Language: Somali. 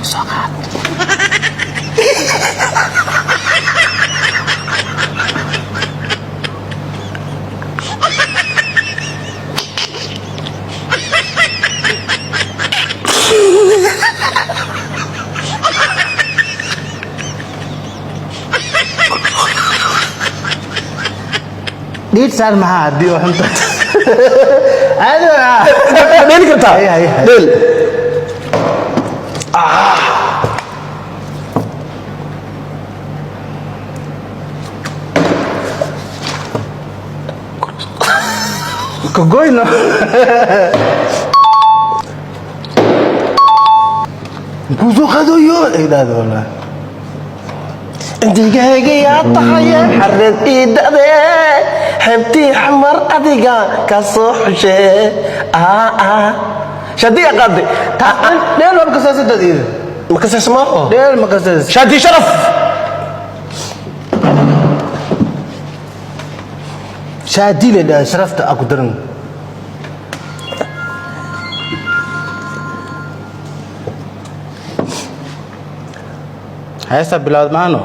Soo qaad. Dhiid saar maxaa haddii oo xunta caadi waa. Ma dheeli kartaa? Hay, hay, hay. Dheel. Kagoyno. Kuu soo qaadayo ay dhahdo wallahi. Indigaygayaa tahaye xareed iidade, xebtii Xamar adiga ka soo xushee. Shaadiya qaaday. Dheel waa kasaasa dad iyada. Ma kasaysmaaho? Dheel ma kasaas. Shaadi Sharaf. Shaadi le dhahay, sharafta aku daran. Heesta bilowd maano.